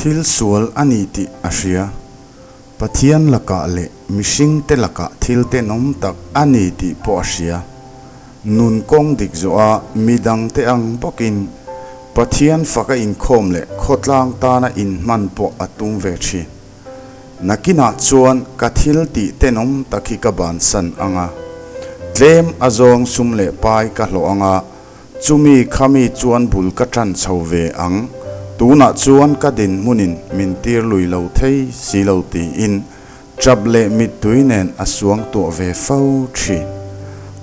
Thil sual a ni tih a hria. Pathian lakah leh mihringte lakah thil tenawm tak a ni tih pawh a hria. Nun kawng dik zawha midangte ang bawkin Pathian faka inkhawm leh khawtlang tana inhman pawh a tum ve thin. Nakinah chuan ka thil tih tenawm tak hi ka bansan ang a, tlem a zawng sum leh pai ka hlawh ang a, Chumi khami chuan bul ka ṭan chho ve ang, tunah chuan ka dinhmunin min tir lui lo thei si lo tiin ṭap leh mittui nen a suang tuah ve fo ṭhin.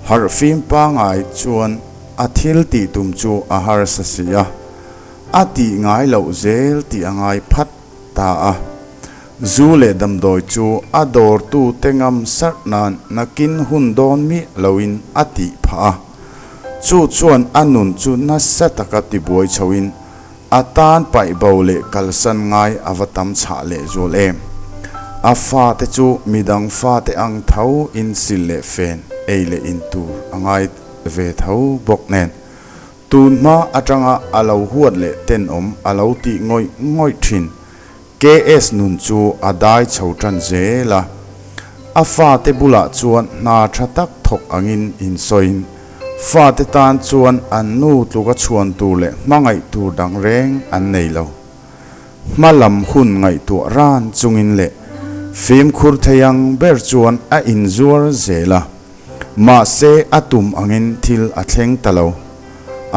Harhfim pangai chuan a thil tih tum chu a harsa si a, a tih ngai loh zel tih a ngai phat ta a. Zu leh damdawi chu a dawrtute ngam sarh nan nakin hun dawn miah loin a tih phah a. Chu chuan a nun chu nasa taka tibuai chhoin a tan paih bo leh kalsan ngai a va tam chhah leh zual em. A fate chu midang fate ang tho in sil leh fen ei leh in tur a ngai ve tho bawk nen. Tun hma atanga a lo huat leh tenawm a lo tih ngawih ngawih thin. KS nun chu a dai chho tan zel a, a fate bulah chuan hna tha tak thawk angin insawiin, fate tan chuan an nu tluka chhuan tur leh hmangaih tur dang reng an nei lo. Hma lam hun ngaihtuah ran chungin leh fimkhur thei ang ber chuan a inzuar zel a, mahse a tum angin thil a thleng ta lo.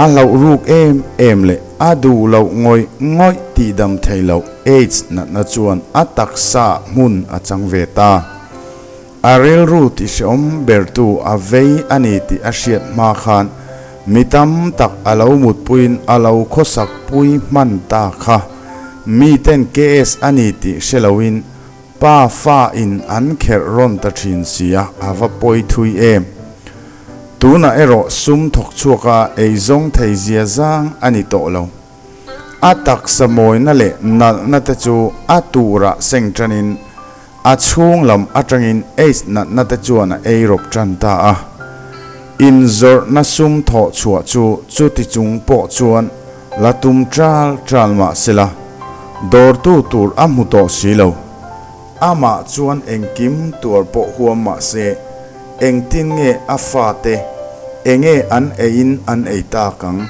A hlauh ruk em em leh a duh loh ngawih ngawih tihdam theih loh AIDS natna chuan a taksa hmun a chang ve ta. A rilru tihhrehawm bertu a vei a ni tih a hriat hma khan mi tam tak a lo mutpuiin a lo khawsakpui hman ta kha. Miten KS a ni tih hre loin Pa fa in an kherh rawn ta thin sia a va pawi thui em. Tunah erawh sum thawk chhuak a eizawng thei zia zang a ni tawh lo. A taksa mawina leh nalhna te chu a turah seng tanin a chhung lam atangin aids natna te chuan a ei rawp tan ta a. Inzawrhna sum thawh chhuah chu chuti chung pawh chuan la tum ṭal ṭal mah sela, dawrtu tur a hmu tawh si lo. Amah chuan engkim tuar pawh huam mah se, engtin nge a fate, enge an eiin an ei tak ang?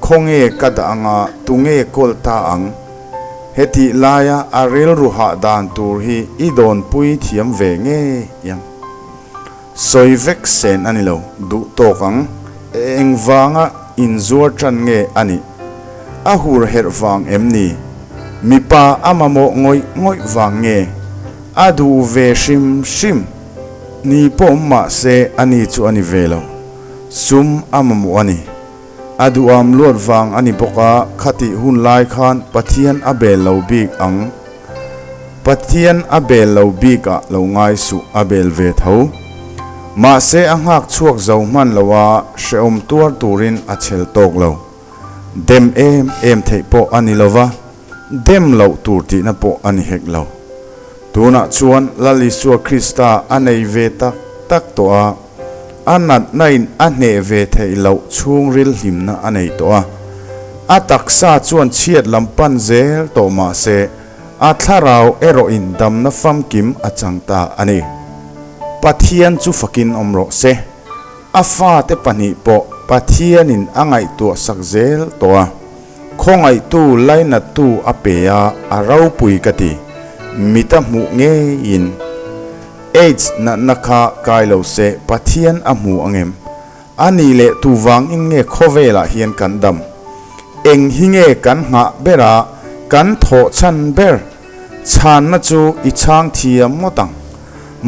Khawnge ka dah anga tunge kawl ta ang? Hetih laia a rilru hah dan tur hi i dawnpui thiam ve ngei ang. Sawi vek sen a ni lo, duh tawk ang. Engvanga inzuar tan nge a nih? A hur herh vang em ni? Mipa a mamawh ngawih ngawih vang nge? A duh ve hrim hrim. Ni pawh mah se a ni chu a ni ve lo. Sum a mamawh a ni. A duham luat vang a ni bawk a, khatih hun lai khan Pathian a bel lo bik ang. Pathian a bel lo bik ah lo ngai suh a bel ve tho. Mahse a nghak chhuak zo hman lo a, hrehawm tuar turin a chhel tawk lo. Dem em em theih pawh a ni lo va, dem loh tur tihna pawh a ni hek lo. Tunah chuan Lal Isua Krista a nei ve tak tak tawh a. A natna-in a hneh ve theih loh chhungril hlimna a nei tawh a. A taksa chuan chhiat lam pan zel tawh mah se, a thlarau erawhin damna famkim a chang ta a ni. Pathian chu fakin awm rawh se. A fate pahnih pawh Pathianin a ngaihtuah sak zel tawh a. Khawngaihtu lainattu a pe a, a ropui ka ti. Mita hmuh ngeiin. Aids natna kha kai lo se Pathian a hmu angem? A nih leh tu vangin nge khawvelah hian kan dam? Eng hi nge kan nghah ber a, kan thawh chhan ber? Chhanna chu i chhang thiam ngawt ang.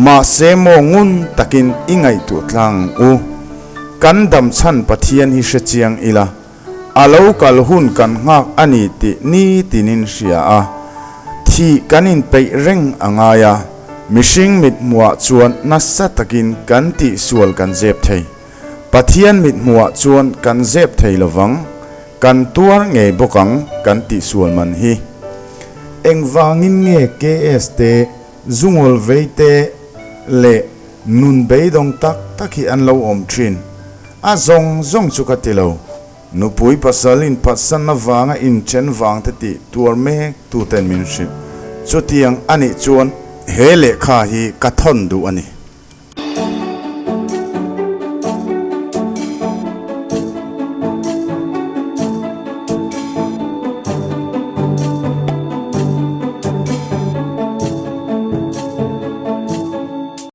Mahse maw ngun takin i ngaihtuah tlang ang u. Kan dam chhan Pathian hi hre chiang ila. A lo kal hun kan nghak a ni tih ni tinin hria a, thih kan inpeih reng a ngai a, mihring mithmuhah chuan nasa takin kan tihsual kan zep thei. Pathian mithmuhah chuan kan zep thei lovang, kan tuar ngei bawk ang kan tihsual man hi. Engvangin nge KS te, Zungawl vei te leh nun beidawng tak tak hi an lo awm thin? A zawng zawng chu ka ti lo. Nupui pasal inphatsan avanga inchen vangte tih tuar mek tuten min hrilh. Chutiang a nih chuan he lehkha hi ka thawn duh a ni.